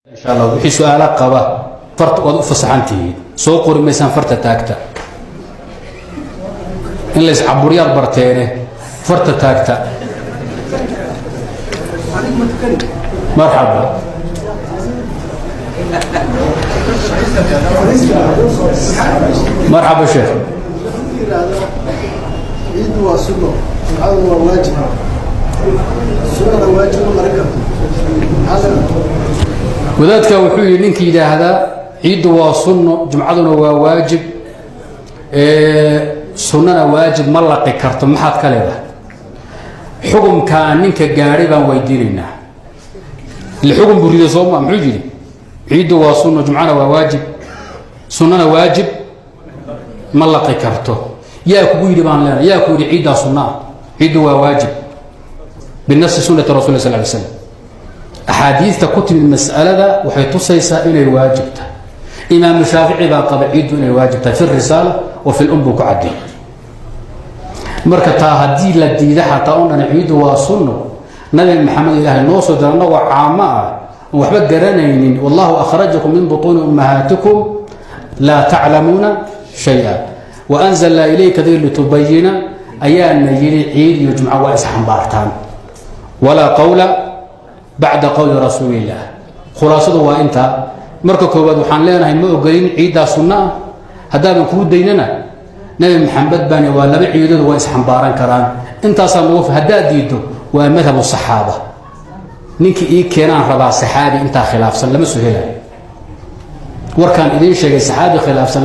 Insha Allah wixii su-aala qaba farta waad u fasaxan tihiin, soo qori maysaan, farta taagta. In la iscaburyaad barteene, farta taagta. Marxaba, marxaba sheekh. Ciiddu waa sunno, jumcaduna waa waajib. Sunnada waajib ma marin karto. Wadaadka wuxuu yidhi, ninka yidhaahdaa ciiddu waa sunno, jumcaduna waa waajib, sunnana waajib ma laqi karto, maxaad ka leedahay? Xukumkaa ninka gaadhay baan weydiinaynaa. Ile xukun buu riday, soo ma? Muxuu yidhi? Ciiddu waa sunno, jumcana waa waajib, sunnana waajib ma laqi karto. Yaa kugu yidhi baan leenahay? Yaa ku yidhi ciiddaa sunnaa, ciiddu waa waajib binasi sunnati rasul sal lay slam? Axaadiista ku timid mas'alada waxay tusaysaa inay waajib tahay. Imaamu Shaafici baa qaba ciiddu inay waajib tahay, fi risaala wa fi lum buu ku caddeeyey. Marka taa haddii la diida xataa on dhan ciiddu waa sunno, Nabi Maxamed ilaahay noo soo dira annagoo caamo ah oon waxba garanaynin, wallahu akhrajakum min butuuni ummahaatikum laa taclamuuna shaya wa anzalnaa ilayka dikr litubayina, ayaana yidhi ciid iyo jumco waa isxambaartaan, walaa qawla bacda qowli rasuuli illaah. Khulaasadu waa intaa. Marka koowaad waxaan leenahay ma ogolin ciiddaa sunno ah. Haddaaban kuu daynana, Nabi Maxamed baani waa laba ciidood waa isxambaaran karaan. Intaasaa nagu haddaad diiddo waa madhabu saxaaba. Ninkii ii keenaan rabaa saxaabi intaa khilaafsan, lama soo helayo. Warkaan idiin sheegay saxaabi khilaafsan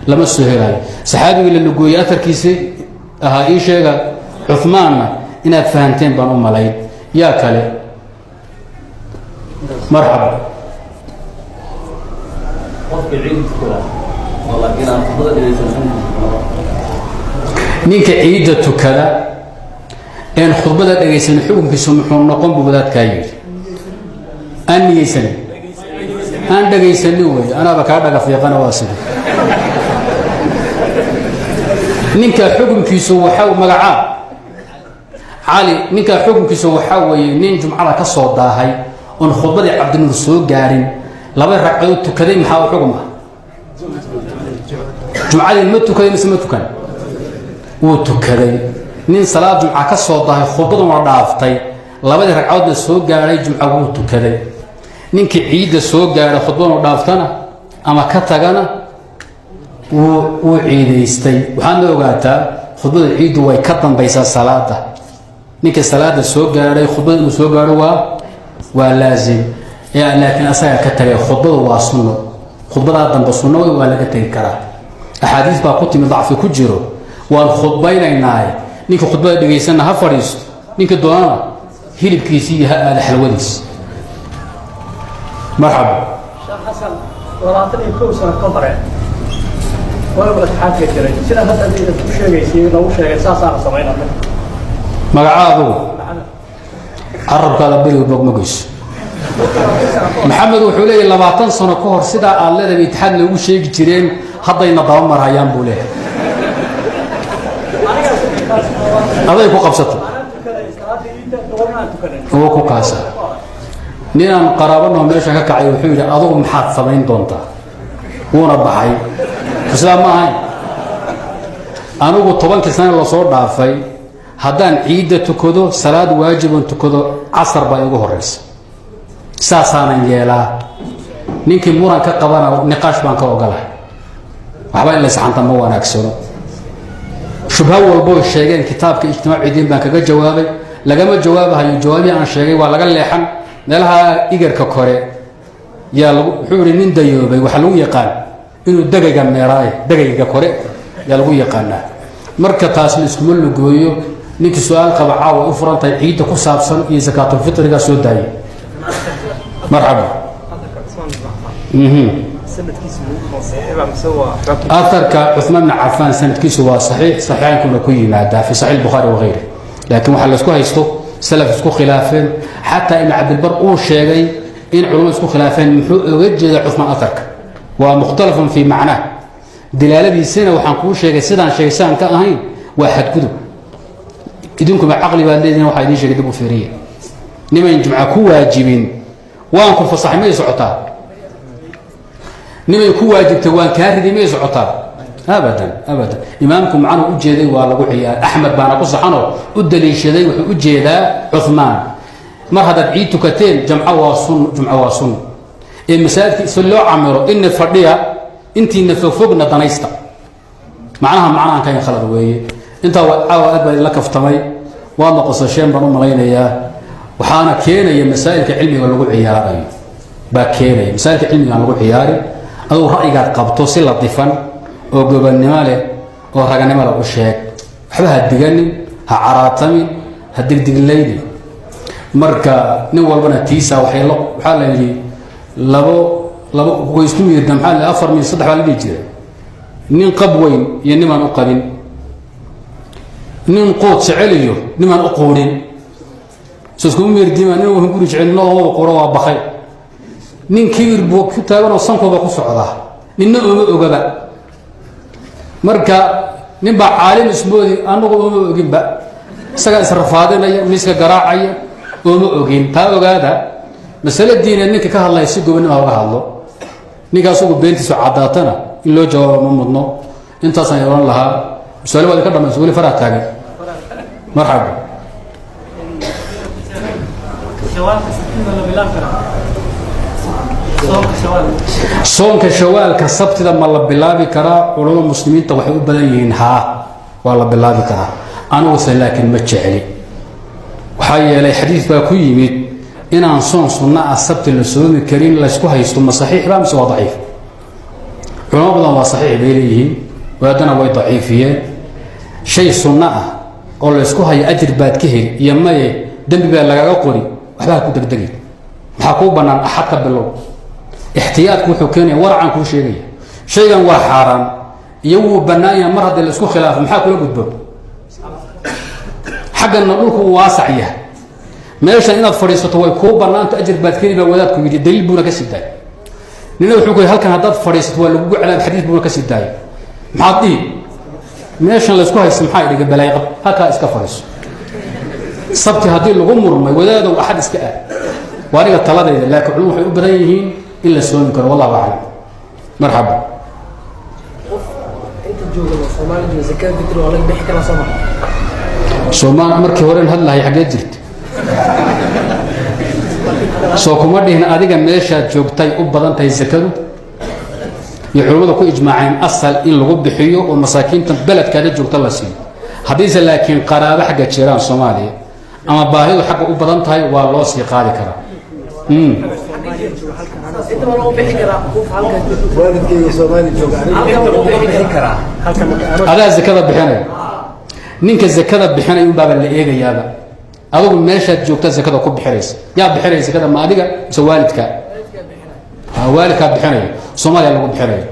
lama soo helaayo. Saxaabigii la lugooyey atarkiisi ahaa ii sheega Cumaanna inaad fahanteen baan u malayn. Yaa kale? Marxaba. Qofka ciid tukada oo laakiin aan khudbada dhegeysan? Ninka ciidda tukada een khudbada dhegaysan xukunkiisu muxuu noqon buu wadaadkaa yidhi? Aan niyeysanin, aan dhegaysanin wey. Anaaba kaa dhaga fiiqana. Waa sida ninka xukunkiisu waxa magacaa Cali. Ninka xukunkiisu waxaa weeye nin jumcada ka soo daahay oon khudbadii Cabdinuur soo gaarin, laba ragcadood tukaday, maxaa u xugum ah? Jumcadii ma tukaday mise ma tukan? Wuu tukaday. Nin salaad jumca ka soo daahay, khudbaduna dhaaftay, labadii ragcadoodna soo gaadhay, jumca wuu tukaday. Ninkii ciidda soo gaadhay, khudbaduna dhaaftana ama ka tagana, wuu ciidaystay. Waxaadna ogaataa khudbada ciiddu way ka dambaysaa salaada. Ninka salaada soo gaadhay khudbada inuu soo gaadho waa laazim, laakiin asagaa ka tagay. Khudbadu waa sunno, khudbadaa dambe sunno wey, waa laga tegi karaa. Axaadiis baa ku timid dacfi ku jiro. Waan khudbaynaynaaye, ninka khudbada dhegaysanna ha fadhiisto, ninka doonana hilibkiisii iyo ha aada xalwadiis. Marxaba. Sheekh Xasan, 21 sano ka hore waa imtixaanka jiray sida hadda adiga ku sheegaysay, lagu sheegay, saasaana samaynana. Magaca adugu carabkaada beriga bogmagayso. Maxamed wuxuu leeyahy 20 sano ka hor sidaa aad leedahay itixaad loogu sheegi jireen, haddayna daba marhayaan buu leeyahay. Aday ku qabsata oo ku kaasa. Ninaan qaraabanoo meesha ka kacay wuxuu yidhi, adugu maxaad samayn doontaa? Wuuna baxay. Sidaa ma ahayn. Anigu 10kii sane lasoo dhaafay haddaan ciidda tukado, salaad waajiban tukado, casar baa igu horeysa, saasaanan yeelaa. Ninkii muran ka qabana niqaash baan ka ogolahay. Waxba in la isxanta ma wanaagsano. Shubho walboo sheegeen kitaabka Ijtimaac Ciidiin baan kaga jawaabay. Lagama jawaabahayo jawaabihii aan sheegay, waa laga leexan meelaha igarka kore. Yaa lagu wuxuu ihi nin dayoobay waxaa lagu yaqaan inuu degayga meeraaye, degayga kore yaa lagu yaqaanaa. Marka taas la iskuma lugooyo. Ninkii su-aal qaba caawa u furan tahay ciidda ku saabsan iyo sakaatulfitriga soo daayay. Marxaba. Aarka Cumaan bn Cafaan sanadkiisu waa saxiix, saxiixaynkuna ku yimaadaa fi saxiix Bukhaari wahayri, laakiin waxaa laisku haysto salaf isku khilaafeen, xataa Ibn Cabdilbar uu sheegay in culamadu isku khilaafeen muxuu oga jeeda Cumaan aarka, waa mukhtalafun fii macnaah. Dilaaladiisina waxaan kuu sheegay sidaan sheegay, sidaan ka ahayn waa xadgudub. Idinkuma caqli baad leedihin, waxaa idiin sheegay dib u fiiriya. Nimayn jumca ku waajibin Waan ku fasaxay may socotaa? Nimay ku waajibtay waan kaa riday may socotaa? Abadan, abadan. Imaamku macnuhu u jeeday waa lagu ciyaar. Axmed baana ku saxanoo u daliishaday. Wuxuu u jeedaa Cumaan, mar haddaad ciid tukateen, jamco waa sun, jumco waa sun, ee masaajidka si loo camiro ina fadhiya, intiina fogfogna danaysta. Macnaha macnahan kan khalad weeye. Intaa caawa aad baa idinla kaftamay, waadna qosasheen baan u malaynayaa. Waxaana keenaya masaa'ilka cilmiga lagu ciyaarayo baa keenaya. Masaa'ilka cilmiga aan lagu ciyaarin. Adugu ra'yigaad qabto si latifan oo gobannimo leh oo raganimo leh u sheeg. Waxba ha diganin, ha caraatamin, ha digdiglaynin. Marka nin walbana tiisa waxay waxaa la yidhi labo labo way isku miirda. Maxaa la afar miir saddex baa la dhihi jiray? Nin qab weyn iyo nimaan u qabin, nin quud jecel iyo nimaan u quudhin, so iskuma miirdima. Nin wuxuu guri jecel, nina oomaba quuro, waa bakay. Nin kibir buu ku taaganoo sankooba ku socdaa, ninna ooma ogaba. Marka nin baa caalim ismoodi, anagu ooma oginba, isagaa israfaadinaya, miiska garaacaya, ooma ogin. Taa ogaada, masale diineed ninka ka hadlaya si gobonnima uga hadlo. Ninka asagu beentiisu caddaatana in loo jawaabo ma mudno. Intaasaan odhan lahaa. Su-aal waad ka dhamayso, weli faraha taagan. Marxaba. Soonka shawaalka sabtida ma la bilaabi karaa? Culamo muslimiinta waxay u badan yihiin haa, waa la bilaabi karaa. Aniguse laakiin ma jecli. Waxaa yeelay xadiis baa ku yimid inaan soon sunno ah sabti la soomi karin. Laysku haysto ma saxiix ba mise waa daciif. Culamo badan waa saxiix bay leeyihiin, wadaadana way daciifiyeen. Shay sunno ah oo laysku hayo ajir baad ka heli iyo maye dembi baa lagaga qori, waxba ha ku degdegi. Maxaa kuu bannaan? Axad ka bilow. Ixtiyaadku wuxuu keenaya, waracaan kuu sheegaya, shaygan waa xaaraan iyo wuu bannaan yahay mar haddii laisku khilaafo, maxaa kula gudbo? Xaggana dhulku uu waasac yahay, meeshan inaad fadhiisato way kuu bannaanta, ajir baad ka heli baa wadaadku yidhi, daliil buuna ka sii daayay. Nina wuxuu ku yidhi halkan haddaad fadhiisato waa lagugu cadaab, xadiis buuna ka sii daayay. Maxaad dhihi? Meeshan laysku haysto maxaa idhiga balaayiqab, halkaa iska fadhiiso. Sabti haddii lagu murmay, wadaadow, axad iska ah. Waa aniga taladayda, laakiin culum waxay u badan yihiin in la soomi karo. Wallahu aclam. Marxaba. Inta jooga Soomaaliya jooga, zakada fitr waa laga bixi karaa, soo ma? Soomaal markii horen hadlahay xaggee jirta? Soo kuma dhihin adiga meeshaad joogtay u badan tahay zakadu, iyo culimmadu ku ijmaaceen asal in lagu bixiyo oo masaakiinta beledkaada joogta la siiyo. Haddiise laakiin qaraabo xagga jiraan Soomaaliya ama baahidu xagga u badan tahay, waa loo sii qaadi karaa. Inta waa lagu bixi karaa qof halkan Waalidkayga Soomaali jooga aniga. Halkan waa lagu bixi karaa. Adaa zakada bixinaya. Ninka zakada bixinaya unbaaba la eegayaaba. Adigu meeshaad joogta zakada ku bixinaysa. Yaa bixinaya zakada, ma adiga mise waalidka? Ha, waalidkaa bixinaya. Soomaaliya lagu bixinaya.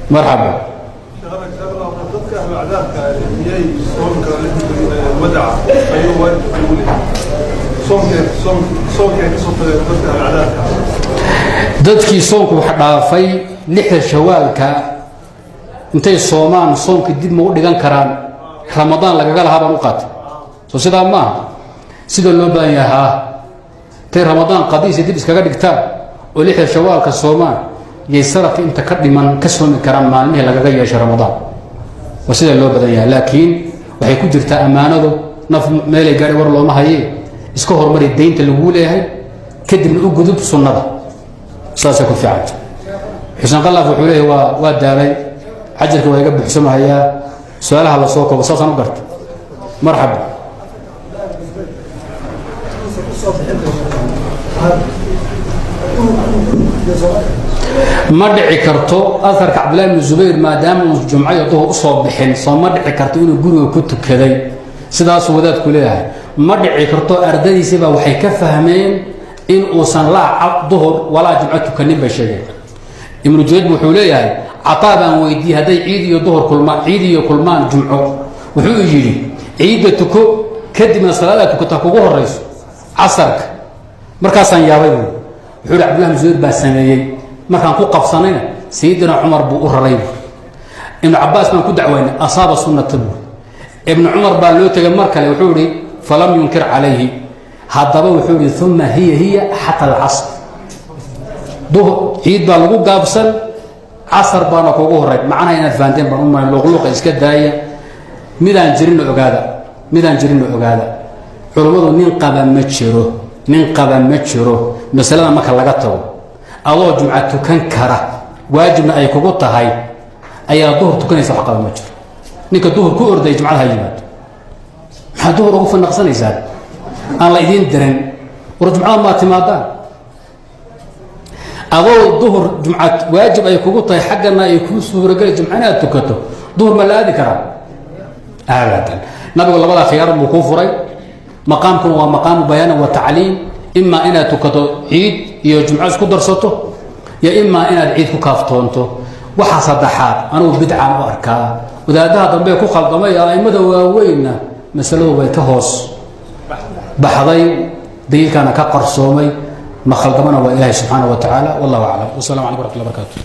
Marxaba. Dadka ahlu cadaabka miyay soonka wadaca ayuu waalidka ugu leeyahay soonka soonka ay kasoo tageen dadka ahlu cadaabka? Dadkii soonku wax dhaafay lixda shawaalka intay soomaan, soonkii dib ma u dhigan karaan Ramadaan lagaga lahaa baan u qaatay? Soo sidaa maaha sida loo baahan yahaa? Intay Ramadaan qadiisa dib iskaga dhigtaan oo lixda shawaalka soomaan, yay sanadka inta ka dhiman ka soomi karaan maalmihii lagaga yeeshay Ramadaan. Waa sida loo badan yahay, laakiin waxay ku jirtaa ammaanadu naf meelay gaari war looma hayee. Iska horumari deynta laguu leeyahay, kadibna u gudub sunnada. Saasay ku fiicanta. Xuseen Qalaaf wuxuu leeyahay waa daalay, xajarka waa iga buuxsamahayaa, su-aalaha la soo koobo. Saasaan u garta. Marxaba. Ma dhici karto aharka Cabdillahi bnu Zubayr, maadaama uu jumco iyo duhur usoo bixin, soo ma dhici karto inuu guriga ku tukaday? Sidaasuu wadaadku leeyahay. Ma dhici karto. Ardadiisiibaa waxay ka fahmeen in uusan laa duhur walaa jumco tukanin bay sheegeen. Ibnu Jurayj wuxuu leeyahay, Cataa baan weydiiyey hadday ciid iyo duhur kulmaan, ciid iyo kulmaan jumco, wuxuu yidhi ciidda tuko, kadibna salaadaa tukata kugu horayso casarka. Markaasaan yaabay buui. Wuxuu yihi Cabdullah bn Zubayr baa sameeyey, markaan ku qabsanayna Sayidina Cumar buu u raray buui. Ibnu Cabaas baan ku dacwaynay, asaaba sunnata buui. Ibnu Cumar baa loo tegay mar kale, wuxuu ihi falam yunkir calayhi. Haddaba wuxuu yihi uma hiya hiya xata alcasr. Duhur ciid baa lagu gaabsan, casar baana kugu horay. Macnaha inaad fahanteen baan u malay. Luqluuqa iska daaya. Midaan jirinna ogaada, midaan jirinna ogaada. Culummadu nin qaba ma jiro, nin qaba ma jiro. Masalada marka laga tago, adoo jumca tukan kara, waajibna ay kugu tahay, ayaa duhur tukanaysa, wax qaba ma jiro. Ninka duhur ku orday jumcada ha yimaado. Maxaa duhur ugu fanaqsanaysaan aan la idiin dirin? War jumcada maa timaadaan adoo duhur jumca waajib ay kugu tahay, xaggana ay kuu suurageli jumca inaad tukato, duhur ma la aadi karaa? Abadan. Nabigu labadaa khiyaar buu kuu furay. Maqaamkuna waa maqaamu bayaanin wa tacliim. Imaa inaad tukato ciid iyo jumco isku darsato, iyo imaa inaad ciid ku kaaftoonto. Waxa saddexaad anugu bidcaan u arkaa. Wadaadaha dambe ku khaldamay, a'immada waaweynna masaladu way ka hoos baxday, daliilkaana ka qarsoomay. Ma khaldamana waa Ilahi subxaana wa tacaala. Wallahu aclam. Wasalam calaykum raxmat llah barkatu.